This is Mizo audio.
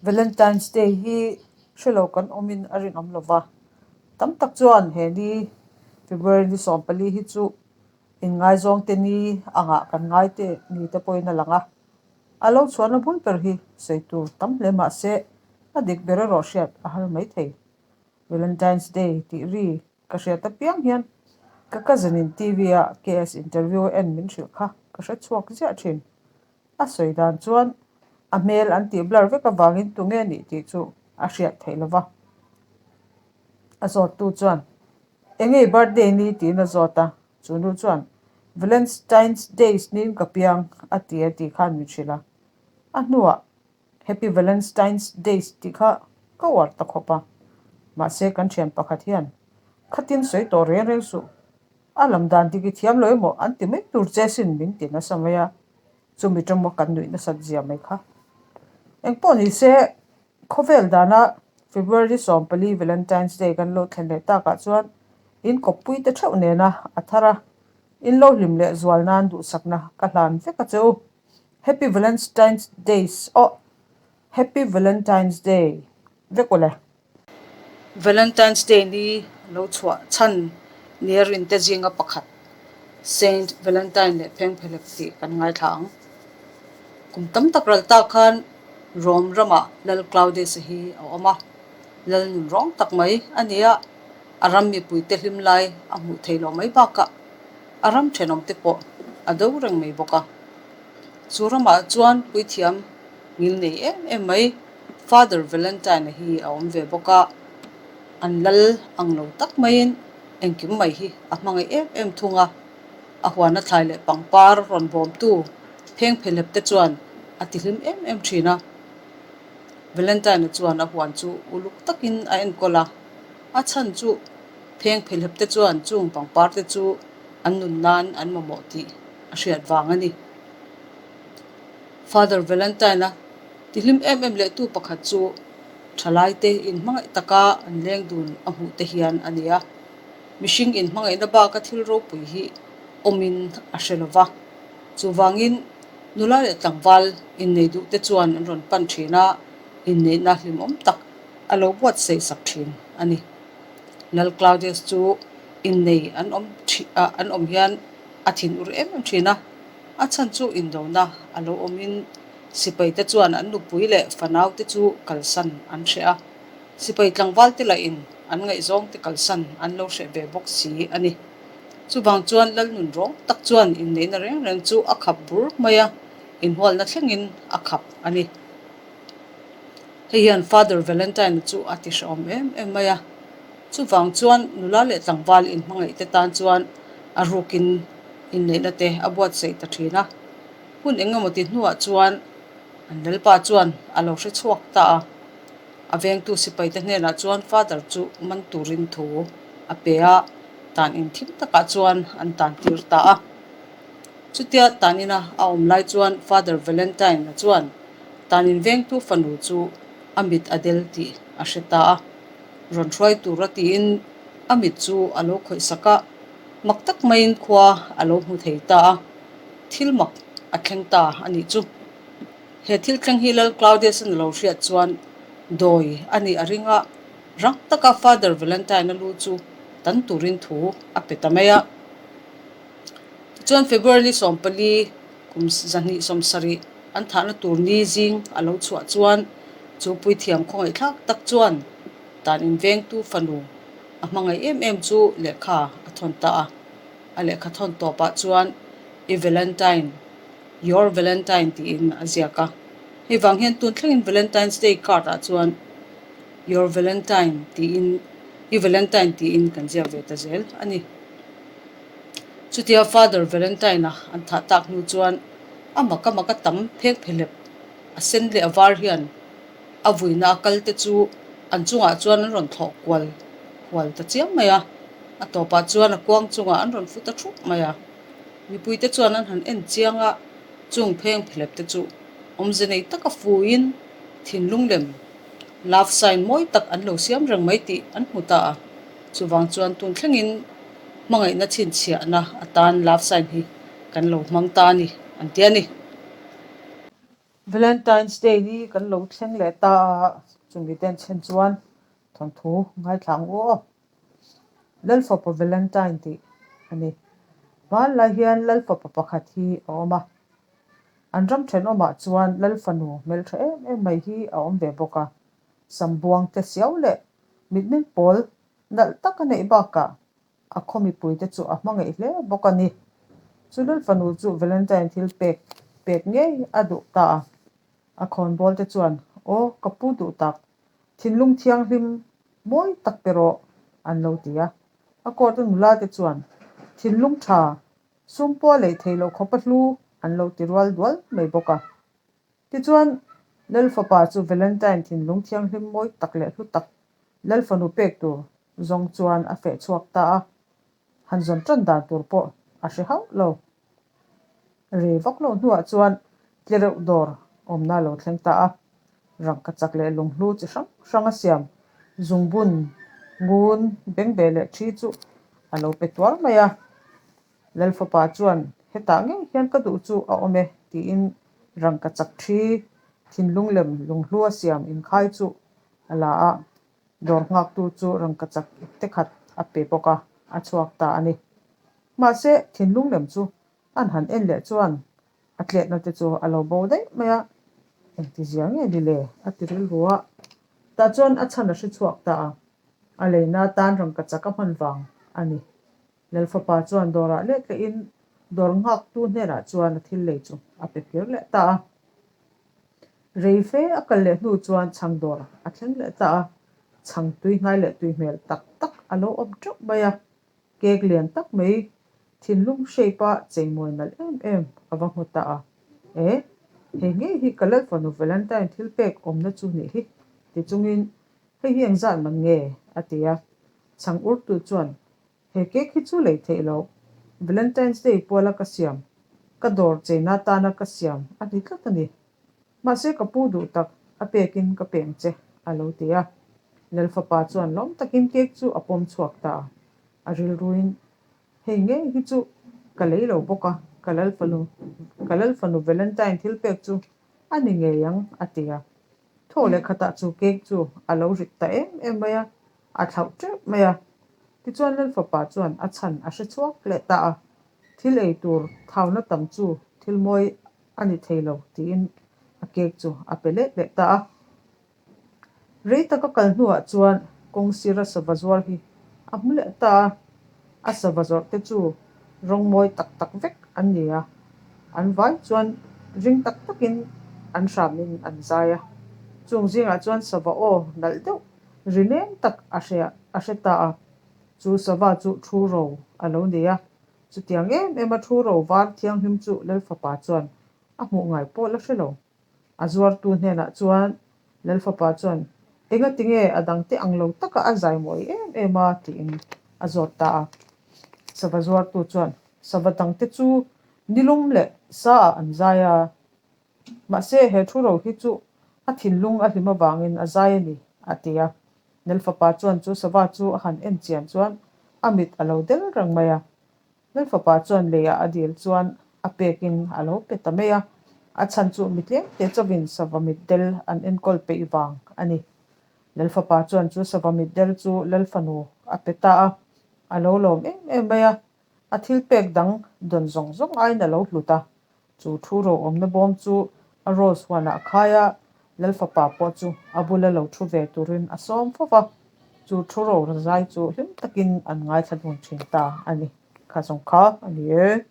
Valentine's Day hi hrelo kan awmin a rinawm lova, tam tak chuan he ni February ni 14 hi chu inngaizawngte ni angah kan ngai te ni te pawhin a lang a, a lo chhuahna bul ber hi sawi tur tam hle mah se a dik ber erawh hriat a har mai thei. Valentine's Day tih ri ka hriat apiang hian ka cousin in TV a KS interview a en min hrilh kha ka hre chhuak ziah thin. A sawi dan chuan a hmel an tih blur vek avangin tunge nih tih chu a hriat theih lo va. A zawttu chuan, Enge i birthday ni? tiin a zawt a. Chu nu chuan, Valentine's Days niin ka piang a ti a tih khan min hrilh a. A hnuah, Happy Valentine's Days tih kha ka uar ta khawp a. Mahse kan thian pakhat hian, Khatin sawi tawh reng reng suh. A lam dan dik i thiam lo emaw an ti mai tur che sin min ti nasa mai a, chumi tawma kan nuih nasat zia mai kha. Engpawh ni se, khawvel dana February 14 Valentine's Day kan lo thlen leh takah chuan in kawppui te theuh nena a thar a, in lo hlim leh zual nan duhsakna ka hlan vek a che u. Happy Valentine's Days aw Happy Valentine's Day vek ule. Valentine's Day ni lo chhuah chhan nia rinte zinga pakhat Saint Valentine leh Phengphehlep tih kan ngaithla ang. Kum tam tak ral tak khan Rome ramah Lal Claudius-a hi a awm a, Lal nun rawng tak mai a ni a, a ram mipuite hlim lai a hmuh theih loh mai bakah a ram thenawmte pawh a do reng mai bawk a. Chu ramah chuan puithiam ngil nei em em mai Father Valentine-a hi a awm ve bawk a, an lal ang lo tak maiin engkim mai hi a hmangaih em em thung a, a huana thlai leh pangpar rawn bawmtu phengphehlep te chuan a tihlim em em thin a. Valentine-a chuan a huan chu uluk takin a enkawl a, a chhan chu phengphehlep te chuan chung pangpar te chu an nun nan an mamawh tih a hriat vang a ni. Father Valentine-a tihlim em em leh tu pakhat chu thalaite inhmangaih taka an leng dun a hmuh te hian a ni a. Mihring inhmangaihna baka thil ropui hi awmin a hre lo va. Chuvangin nula leh tlangval innei duh te chuan an rawn pan thin a, inneihna hlimawm tak a lo buatsaih sak thin a ni. Lal Claudius chu innei an awm an awm hian a thinur em em thin a. A chhan chu indona a lo awmin sipaite chuan an nupui leh fanaute chu kalsan an hreh a, sipai tlangvalte lahin an ngaihzawngte kalsan an lo hreh ve bawk si a ni. Chuvang chuan Lalnun rawng tak chuan inneihna reng reng chu a khap bur mai a, inhualna thlengin a khap a ni. Hei hian Father Valentine chu a ti hrehawm em em mai a, chuvang chuan nula leh tlangval inhmangaihte tan chuan a rukin inneihna te a buatsaih ta thin a. Hun eng emaw ti hnuah chuan an lalpa chuan a lo hre chhuak ta a, a vengtu sipaite hnenah chuan Father chu man turin thu a pe a, tan in thim takah chuan an tan tir ta a. Chutia tan ina a awm lai chuan Father Valentine-a chuan tan in vengtu fanu chu a mit a del tih a hre ta a, rawn hruai tura tiin a mit chu a lo khawih sak a. Mak tak maiin khua a lo hmu thei ta a, thil mak a thleng ta a nih chu. He thil thleng hi Lal Claudius-a na lo hriat chuan dawi a nih a ring a, rang taka Father Valentine-a lu chu tan turin thu a pe ta mai a. Tichuan February ni 14 kum 270 an thahna tur ni zing a lo chhuah chuan chu puithiam khawngaihthlak tak chuan tan invengtu fanu A hmangaih em em chu lehkha a thawn ta a, a lehkha thawn tawpah chuan I Valentine, Your Valentine tiin a ziak a. Hei vang hian tun thlengin Valentine's Day card ah chuan Your Valentine tiin I Valentine tiin kan ziak ve ta zel a ni. Chutia Father Valentine-a an thah tak hnu chuan a mak a mak a tam phek phelep a sen leh a var hian A vuina a kal te chu an chungah chuan an rawn thlawh kual hual ta chiam mai a, a tawpah chuan a kuang chungah an rawn fu ta thup mai a. Mipuite chuan an han en chiang a, chung pheng phelep te chu awmze nei taka fuin thinlung lem love sign mawi tak an lo siam reng mai tih an hmu ta a. Chuvang chuan tun thlengin hmangaihna chhinchhiahna atan love sign hi kan lo hmang ta a ni, an ti a ni. Valentine's Day ni kan lo thleng leh ta a, chumi ten chhen chuan thawnthu ngaithla ang u aw. Lalfapa Valentine tih a ni. Hmanlai hian Lalfapa pakhat hi a awm a, an ram thenawmah chuan Lalfanu hmeltha em em mai hi a awm ve bawk a, sambuang te siau leh mitmeng pawl nalh tak a neih bakah A khaw mipuite chu a hmangaih hle bawk a ni. Chu Lalfanu chu Valentine thil pek pek ngei a duh ta a. A khawnbawl te chuan, Aw, ka pu duh tak, thinlung thianghlim mawi tak pe rawh, an lo ti a. A court a nula te chuan, Thinlung tha, sum pawh a lei thei loh khawp a hlu, an lo ti rual dual mai bawk a. Tichuan, Lalfapa chu Valentine thinlung thianghlim mawi tak leh hlu tak Lalfanu pek tur zawng chuan a feh chhuak ta a, han zawn tan dan tur pawh a hre hauh lo. Rei vak lo hnuah chuan tlereuh dawr awmna a lo thleng ta a, rangka chak leh lunghlu chi hrang hrang a siam zungbun, ngun, bengbeh leh thi chu a lo pe tuar mai a. Lalfapa chuan hetah ngei hian ka duh chu a awm e tiin rangka chak thi thinlung lem lunghlu a siam inkhai chu a la a, dawr nghaktu chu rangka chak ipte khat a pe bawk a, a chhuak ta a ni. Mahse, thinlung lem chu an han en leh chuan a tletna te chu a lo bo daih mai a, engtizia nge ni le? a ti rilru a, tah chuan a chhan a hre chhuak ta a, a leina atan rangka chak a hman vang a ni. Lalfapa chuan dawrah let lehin dawr nghaktu hnenah chuan a thil lei chu a pe kir leh ta a. Rei fe a kal leh hnu chuan chhang dawr a thleng leh ta a, chhang tui hnai leh tui hmel tak tak a lo awm teuh mai a, cake lian tak mai thinlung shape a cheimawi nalh em em a va hmu ta a. E, hei ngei hi ka Lalfanu Valentine thil pek awmna chu nih hi ti chungin hei hi engzat man nge? a ti a, chhang urtu chuan He cake hi chu lei theih loh. Valentine's Day puala ka siam, ka dawr cheina atana ka siam a ni tlat a ni. Mahse ka pu duh tak, a pekin ka peng che, a lo ti a. Lalfapa chuan lawm takin cake chu a pawm chhuak ta a. A rilruin, Hei ngei hi chu ka lei lo bawk a, ka Lalfanu, ka Lalfanu Valentine thil pek chu a ni ngei ang, a ti a. Thaw leh khatah chu cake chu a lo rit ta em em mai a, a thlauh teuh mai a. Tichuan Lalfapa chuan a chhan a hre chhuak leh ta a, thil ei tur thauna tam chu thil mawi a ni thei lo tiin a cake chu a pe let leh ta a. Rei taka kal hnuah chuan kawng sira sava zuar hi a hmu leh ta a, a sava zawrh te chu rawng mawi tak tak vek an ni a, an vai chuan ring tak takin an hramin an zai a. Chung zingah chuan sava aw nalh deuh Ri nem tak a hre a hre ta a, chu sava chu thu ro a lo nei a, chutiang em em a thu ro var thianghlim chu Lalfapa chuan a hmuh ngai pawh la hre lo. A zuartu hnenah chuan Lalfapa chuan, Engati nge a dangte ang lo taka a zai mawi em em a? tiin a zawt ta a. Sava zuartu chuan, Sava dangte chu nilum leh sa ah an zai a, Mahse, he thu ro hi chu a thinlung a hlim avangin a zai a ni, a ti a. Nelfapa chuan chu sava chu a han en chian chuan a mit a lo del reng mai a. Nelfapa chuan leiah a dil chuan a pekin a lo pe ta mai a, a chhan chu mi tlemte chauhin sava mit del an enkawl peih vang a ni. Lalfapa chuan chu sava mit del chu Lalfanu a pe ta a, a lo lawm em em mai a. A thil pek dang dawn zawng zawng aiin a lo hlut a, chu thu ro awmna bawm chu a rose huanah a khai a, Lalfapa pawh chu a bula lo thu ve turin a sawm fo va, chu thu ro zai chu hlim takin an ngaithla dun thin ta a ni. Kha zawng kha a ni e.